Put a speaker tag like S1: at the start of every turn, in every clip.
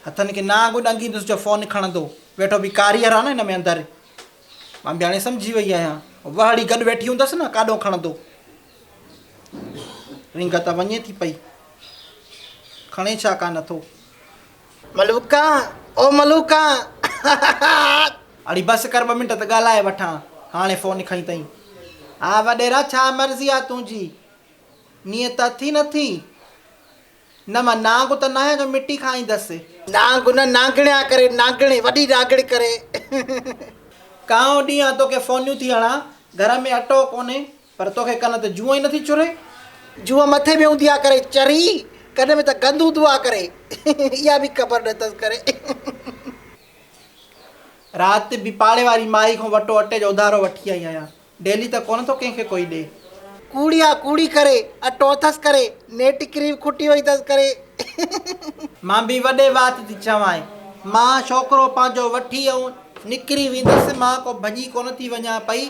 S1: هٿن کي نانگ ڏنگيندس جو فون کڻندو. ويٺو به ڪاريهر آ نه هن ۾ اندر. مان به هاڻي سمجهي وئي آهيان. وهڙي گڏ ويٺي هوندس نه ڪاڏو کڻندو. رنگ ته وڃي ٿي پئي. کڻي ڇا ڪانه ٿو.
S2: ملوڪا او ملوڪا.
S1: اڙي بس ڪر ٻه منٽ ته ڳالهائي وٺان. هاڻي فون کنئي تئين. ها وڏيرا ڇا مرضي آ تنهنجي. نيت اٿي نه ٿي. نه مان نانگ ته ناهيان جو مٽي کائيندس.
S2: نانگ نه نانگڻيا ڪري نانگڻي وڏي نانگڻي ڪري.
S1: ڪانئون ڏينهن آ توکي فونيون ٿي هڻان. گهر ۾ اٽو ڪونهي. پر توکي ڪن تي جونء ئي نٿي چري.
S2: جونء مٿي ۾ هوندي آ ڪري چري، ڪن ۾ ته گند هوندو آ ڪري. اها به خبر نه اٿس ڪري.
S1: رات به پاڙي واري مائي کان وٽو اٽي جو اڌارو وٺي آئي آهيان. ڊيلي ته ڪونه ٿو ڪنهن کي ڪوئي ڏي.
S2: ڪوڙي آ ڪوڙي ڪري، اٽو اٿس ڪري، نيٽ ڪريم کٽي وئي اٿس ڪري.
S1: مان به وڏي وات ٿي چوانء. مان ڇوڪرو پنهنجو وٺي ائون نڪري ويندس، مان ڪو ڀڄي ڪونه ٿي وڃان پئي.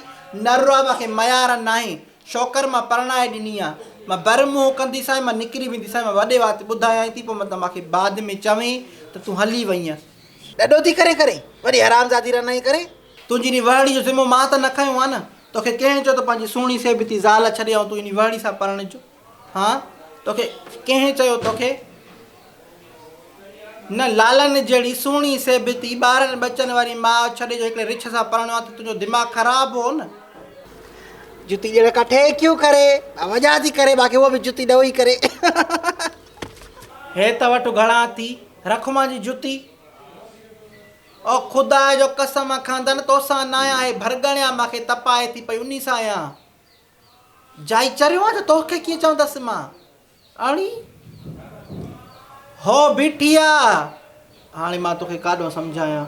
S1: نروا مان کي ميار ناهي. شوڪر مان پرڻائي ڏني آ. مان بر منهن ڪنديسانء، مان نڪري وينديسانء، مان وڏي وات ٻڌايانء ٿي، پوء متان مان کي بعد ۾ چوين ته تون هلي وئينء.
S2: ڏڏو ٿي ڪرين ڪرين، وڏي حرامزادي رنائين ڪرين.
S1: تنهنجي انهي وهڙي جو ذمو مان ته نه کنيو آ نه. توکي ڪنهن چيو ته پنهنجي سهڻي سيبتي زال ڇڏي ۽ تون انهي وهڙي سان پرڻج؟ هان؟ توکي ڪنهن چيو توکي؟ نه لالن جهڙي سهڻي سيبتي ٻارن ٻچن واري ماء ڇڏي جو هڪڙي رڇ سان پرڻيو آ ته تنهنجو دماغ خراب هو نه.
S2: جتي ڄڻ ڪا ٺيڪيون ڪري، وڄا ٿي ڪري، باقي هوء به جتي ڏئو ئي ڪري.
S1: هي ته وٺ گهڻا ٿي، رک مانجي جتي. او خدا جو قسم کاندن توسان ناهيان هي ڀرڳڻيا مانکي تپائي ٿي پئي انهي سان آهيان. جائي چريو آن ڇا توکي ڪيئن چوندس مان. اڙي هو بيٺي آ هاڻي مان توکي ڪاڏو سمجهايان.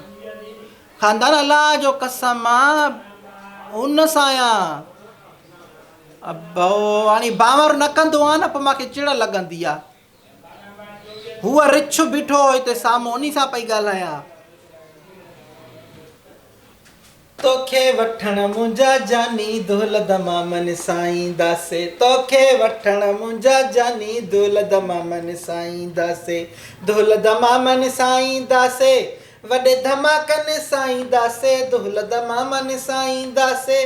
S1: خاندان الله جو قسم آ ان سان آهيان. ابو هاڻي باور نه ڪندو آ نه پوء مانکي چڙ لڳندي آ. هوء رڇ بيٺو هو هتي سامهون انهي سان پئي ڳالهايان. توکي وٺڻ منهنجا جاني دهل دمامن سان اينداسي توکي وٺڻ منهنجا جاني دهل دمامن سان اينداسي دهل دمامن سان اينداسي وڏي ڌماڪن سان اينداسي دهل دمامن سان اينداسي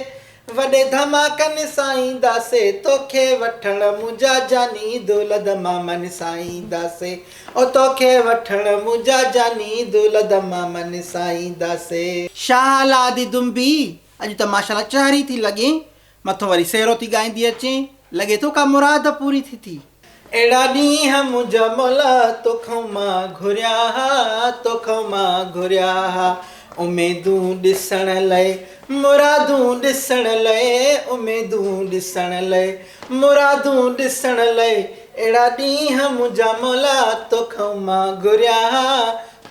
S1: وڏي ڌماڪن سان اينداسي توکي وٺڻ منهنجا جاني دولت مامن سان اينداسي او توکي وٺڻ منهنجا جاني دولت مامن سان اينداسي. شاهه الله the دنبي اڄ ته ماشاءالله چهري ٿي لڳين مٿو وري سهرو ٿي ڳائيندي اچين لڳي ٿو ڪا مراد پوري ٿي ٿي. اهڙا ڏينهن منهنجا مولا توکئون مان گهريا ها توکئون مان گهريا ها اميدون ڏسڻ لئه مرادون ڏسڻ لئه اميدون ڏسڻ لئه مرادون ڏسڻ لئه اهڙا ڏينهن منهنجا مولا توکئون مان گهريا ها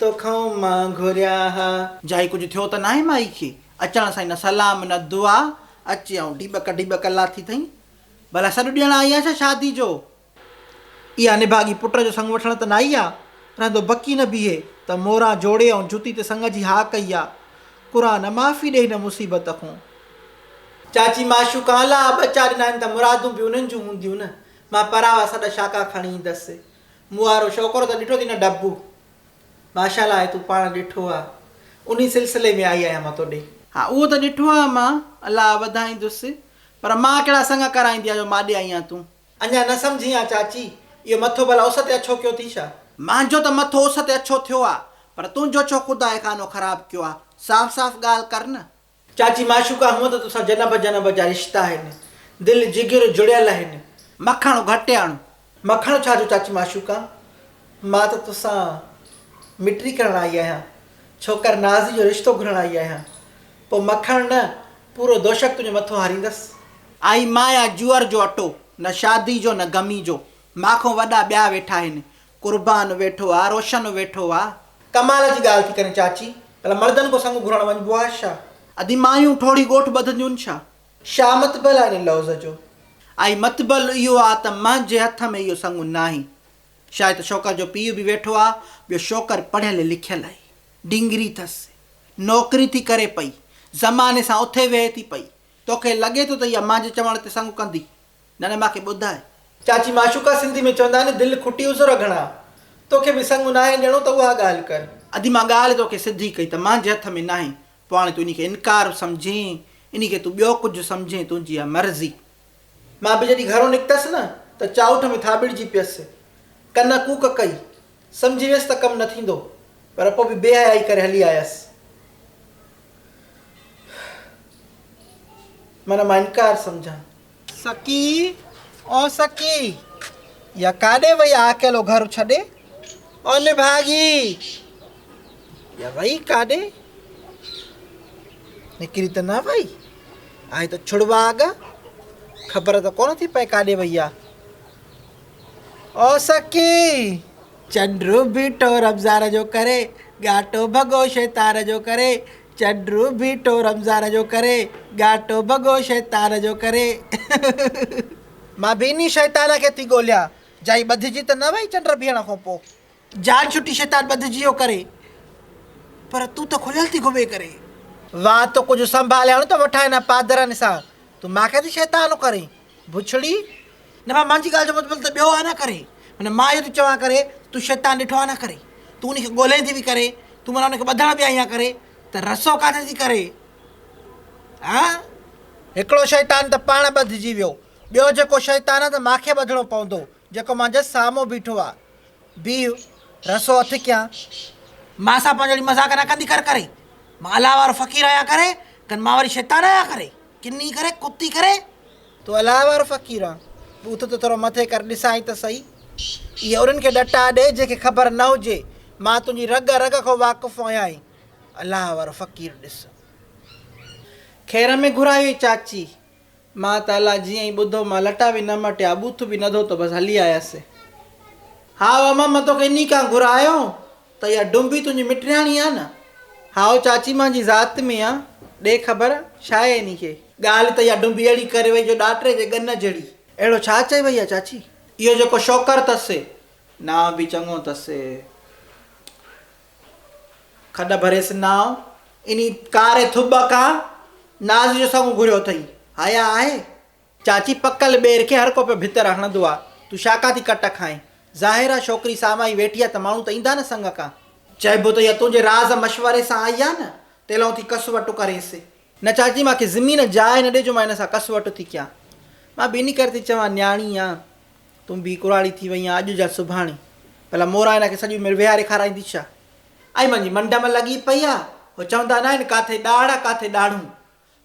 S1: توکئون مان گهريا ها. جائي ڪجهه ٿيو ته ناهي مائي کي اچڻ سان ئي نه سلام نه دعا اچي ۽ ڍيٻڪ ڍيٻڪ لاٿي اٿئين. ڀلا سڏ ڏيڻ آئي آهيان ڇا شادي جو؟ اها نڀاڳي پٽ جو سڱ وٺڻ ته نه آئي آ. رهندو بڪي نه بيهي ته موران جوڙي ۽ جتي تي سڱ جي ها ڪئي آ. قرآن معافي ڏي هن مصيبت کون. چاچي معشوقه الله ٻچا ڏنا آهن ته مرادون به انهن جون هونديون نه. مان پراوا سڏ شاڪا کڻي ايندس. مون وارو ڇوڪرو ته ڏٺو ٿي نه ڊبو. ماشاءالله آهي تون پاڻ ڏٺو آ. انهي سلسلي ۾ آئي آهيان مان توڏي. ها اهو ته ڏٺو آ مان. الله وڌائيندس. پر مان ڪهڙا سڱ ڪرائيندي آهيان جو ماڏي آئي آهيان تون. اڃا نه سمجهين آ چاچي، اهو مٿو ڀلا اس تي اڇو ڪيو ٿي ڇا؟ مانجو ته مٿو اس تي اڇو ٿيو آ، پر تنهنجو ڇو خدا اي خانو خراب ڪيو آ؟ صاف صاف ڳالهه ڪر نه. چاچي معشوقه هونء ته توسان جنب جنب جا رشتا آهن، دل جگر جڙيل آهن. مکڻ گهٽ آڻ. مکڻ ڇا جو چاچي معشوقه، مان ته توسان مٽي ڪرڻ آئي آهيان، ڇوڪر نازي جو رشتو گهرڻ آئي آهيان. پوء مکڻ نه، پورو دوشڪ تنهنجو مٿو هاريندس. آئي مايا جوئر جو اٽو، نه شادي جو نه غمي جو. مان کان وڏا ٻيا ويٺا آهن. قربان ويٺو آ، روشن ويٺو آ. ڪمال جي ڳالهه ٿي ڪرين چاچي، ڀلا مردن کان سڱ گهرڻ وڃبو آ ڇا؟ ادي مايون ٺوڙهي ڳوٺ ٻڌنديون ڇا؟ شا مطبل آ ان لوظ جو؟ آئي مطبل اهو آ ته مانجهي هٿ ۾ اهو سڱ ناهي. شايد ته شوڪر جو پيء به ويٺو آ، ٻيو شوڪر پڙهيل لکيل آهي. ڊنگري ٿس. نوڪري ٿي ڪري پئي. زماني سان اٿي ويهي ٿي پئي. توکي لڳي ٿو ته اها مانجهي چوڻ تي سڱ ڪندي؟ نه نه مانکي ٻڌاء. چاچي معشوقه سنڌي ۾ چوندا آهن دل کٽي عذر گهڻا. توکي به سڱ ناهي ڏيڻو ته اها ڳالهه ڪر. ادي مان ڳالهه توکي سڌي ڪئي ته مانجهي هٿ ۾ ناهي. پوء هاڻي تون انهي کي انڪار سمجهين، انهي کي تون ٻيو ڪجهه سمجهين تنهنجي اها مرضي. مان به جڏهن گهرو نڪتس نه ته چائوٺ ۾ ٿاٻڙجي پيس. ڪن ڪوڪ ڪئي. سمجهي ويس ته ڪم نه ٿيندو، پر پوء به بي حيائي ڪري هلي آيس. معنيٰ مان انڪار سمجهان. سڪي، او سڪي! اها ڪاڏي وئي آ اڪيلو گهر ڇڏي؟ او نڀاڳي! اها وئي ڪاڏي؟ نڪري ته نه وئي. آهي ته ڇڙواڳ، خبر ته ڪونه ٿي پئي ڪاڏي وئي آ. او سکي! چنڊ بيٺو رمضان جو ڪري، ڳاٽو ڀڳو شيطان جو ڪري، چنڊ بيٺو رمضان جو ڪري، ڳاٽو ڀڳو شيطان جو ڪري. مان بيني شيطان کي ٿي ڳوليان، جائي ٻڌجي ته نه وئي چنڊ بيهڻ کان پوء. جان ڇٽي شيطان ٻڌجي ويو ڪري، پر تون ته کليل ٿي گهمين ڪري. وات ڪجهه سنڀالي هڻ ته وٺان هن پادرن سان، تون مان کي ٿي شيطان ڪرين، بڇڙي. نه ڀاء مانجي ڳالهه جو مطلب ته ٻيو آ نه ڪري معنيٰ مان اهو ٿو چوان ڪري تون شيطان ڏٺو آ نه ڪري تون ان کي ڳولين ٿي به ڪري تون معنيٰ ان کي ٻڌڻ به آئين آ ڪري ته رسو ڪاٿي ٿي ڪري ها هڪڙو شيطان ته پاڻ ٻڌجي ويو ٻيو جيڪو شيطان آ ته ماکي ٻڌڻو پوندو جيڪو مانجي سامهون بيٺو آ بيهه رسو هٿ ڪيان. مان سان پنهنجو اهڙي مذاق نه ڪندي ڪر ڪري مان الله وارو فقير آهيان ڪري ڪن مان وري شيطان آهيان ڪري ڪني ڪري ڪتي ڪري. تون الله وارو فقير آن، ٻوٿ ته ٿورو مٿي ڪر ڏسانء ته سهي. اهي انهن کي ڏٽا ڏي جنهن کي خبر نه هجي. مان تنهنجي رڳ رڳ کان واقف آهيان. الله وارو فقير ڏس. خير ۾ گهرايوئي چاچي. مان ته الله جيئن ئي ٻڌو مان لٽا به نه مٽيا، ٻوٿ به نه ڌوتو بس هلي آيس. هائو امان مان توکي انهي کان گهرايو ته اها ڊنبي تنهنجي مٽرياڻي آ نه؟ هائو چاچي مانجي ذات ۾ آ، ڏي خبر، ڇاهي انهي کي؟ ڳالهه ته اها ڊنبي اهڙي ڪري وئي جو ڏاٽري جي ڳن جهڙي. اهڙو ڇا چئي وئي آ چاچي؟ اهو جيڪو شوڪر اٿس، نانء به چڱو اٿس. کڏ ڀريس نانء، انهي ڪاري ٿٻ کان ناز جو سڱ گهريو اٿئي. حيا آهي؟ چاچي پڪل ٻير کي هر ڪو پيو ڀتر هڻندو آ، تون ڇا ڪا ٿي ڪٽ کائين؟ ظاهر آ ڇوڪري سامائي ويٺي آ ته ماڻهو ته ايندا نه سڱ کان. چئبو ته اها تنهنجي راز مشوري سان آئي آ نه، تيلئون ٿي ڪس وٽ ڪرينس. نه چاچي مان کي زمين جاء نه ڏي جو مان هن سان ڪس وٽ ٿي ڪيان. مان به انهي ڪري ٿي چوان نياڻي آ، تون به ڪراڙي ٿي وئين آن اڄ جا سڀاڻي. ڀلا مورا هن کي سڄي عمر ويهاري کارائيندي ڇا؟ ائي مانجي منڊ م لڳي پئي آ، هو چوندا ناهن ڪاٿي ڏاڙهه آ ڪاٿي ڏاڙهون.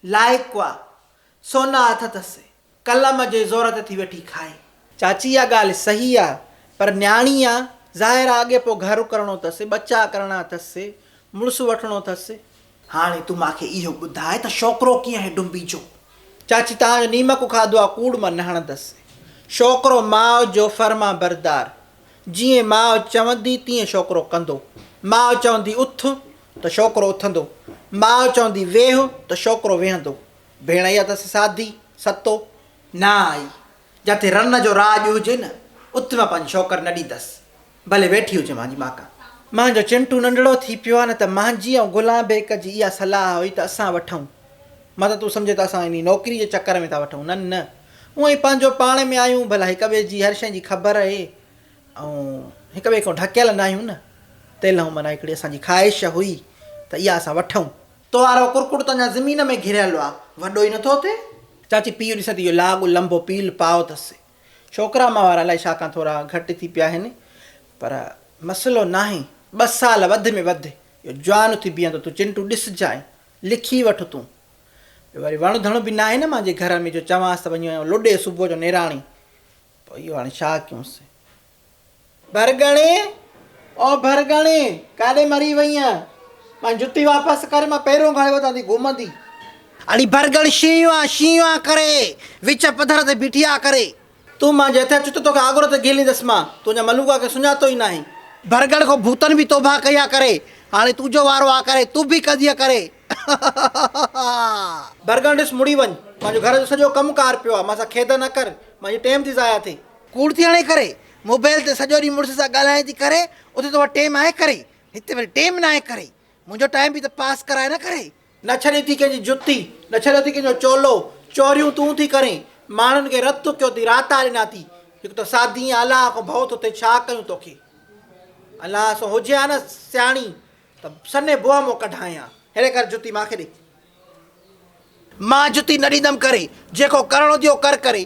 S1: لائق آ. سونا هٿ اٿس، قلم جي زور تي ٿي ويٺي کائي. چاچي اها ڳالهه صحيح آ، پر نياڻي آ، ظاهر آ اڳي پوء گهر ڪرڻو اٿس، ٻچا ڪرڻا اٿس، مڙس وٺڻو اٿس. هاڻي تون مان کي اهو ٻڌاء ته شوڪرو ڪيئن آهي ڊنبي جو؟ چاچي توهان جو نيمڪ کاڌو آ، ڪوڙ مان نه هڻندس. شوڪرو ماء جو فرمانبردار، جيئن ماء چوندي تيئن شوڪرو ڪندو. ماء چوندي اٿ ته شوڪرو اٿندو، ماء چوندي ويهه ته شوڪرو ويهندو. ڀيڻ اها اٿس سادي، ستو. نه آئي. جتي رن جو راڄ هجي نه، اتي مان پنهنجي شوڪر نه ڏيندس. ڀلي ويٺي هجي مانجي ماڪا. مانجو چنٽو ننڍڙو ٿي پيو آ نه ته مانجي ۽ گلان بيڪ جي اها صلاح هئي ته اسان وٺون. متان تون سمجهين ته اسان انهي نوڪري جي چڪر ۾ ٿا وٺون. نه نه. هونئن ئي پنهنجو پاڻ ۾ آهيون، ڀلا هڪ ٻئي جي هر شيء جي خبر اهي ۽ هڪ ٻئي کان ڍڪيل ناهيون نه. تيلهون معنيٰ هڪڙي اسان جي خواهش هئي ته اها اسان وٺون. تو وارو ڪرڪٽ ته اڃا زمين ۾ گهريل آ، وڏو ئي نٿو ٿئي. چاچي پيء ڏسي ته اهو لاڳ لنبو پيل پائو اٿس. ڇوڪرا مان وارا الائي ڇا کان ٿورا گهٽ ٿي پيا آهن، پر مسئلو ناهي، ٻه سال وڌ ۾ وڌ اهو جوان ٿي بيهندو، تون چنٽو ڏسجانء، لکي وٺ تون. ٻيو وري وڻ ڌڻ به ناهي نه مانجي گهر ۾ جو چوانس ته وڃي لڏي صبح جو نيراڻي. پوء اهو هاڻي ڇا ڪيونس. ڀرڳڻي، او ڀرڳڻي، ڪاڏي مري وئينء؟ مانجي جتي واپس ڪر، مان پيرون کڻي وتان ٿي گهمندي.
S2: اڙي ڀرڳڻ شينهن آ، شينهن آ ڪري، وچ پڌر تي بيٺي آ ڪري.
S1: تون مانجي هٿ اچ ته توکي آڳر تي گهليندس مان، تون اڃا ملوڪا کي سڃاتو ئي ناهين.
S2: ڀرڳڻ کان ڀوتن به توبهه ڪئي آ ڪري، هاڻي تنهنجو وارو آ ڪري، تون به ڪندينء ڪري.
S1: ڀرڳڻ ڏس مڙي وڃ، مانجو گهر جو سڄو ڪم ڪار پيو آ، مان سان کيد نه ڪر، مانجي ٽيم ٿي ضايع ٿئي.
S2: ڪوڙ ٿي هڻي ڪري، موبائل تي سڄو ڏينهن مڙس سان ڳالهائين ٿي ڪري، اتي تو وٽ ٽيم آهي ڪري، هتي وري ٽيم ناهي ڪري، منهنجو ٽائيم به ته پاس ڪرائي نه ڪري.
S1: نه ڇڏي ٿي ڪنهن جي جتي، نه ڇڏيو ٿي ڪنهن جو چولو، چوريون تون ٿي ڪرين، ماڻهن کي رت ڪيو ٿي، راتا ڏنا ٿي، هڪ ته سادي آن الله کان ڀؤ ٿو ٿئي، ڇا ڪيون توکي.
S2: الله سو هجي ها نه سياڻي ته سنهي بوهه مون ڪڍائين ها. هيڏي ڪر جتي مان کي ڏي. مان جتي نه ڏيندم ڪري، جيڪو ڪرڻو ٿي اهو ڪر ڪري.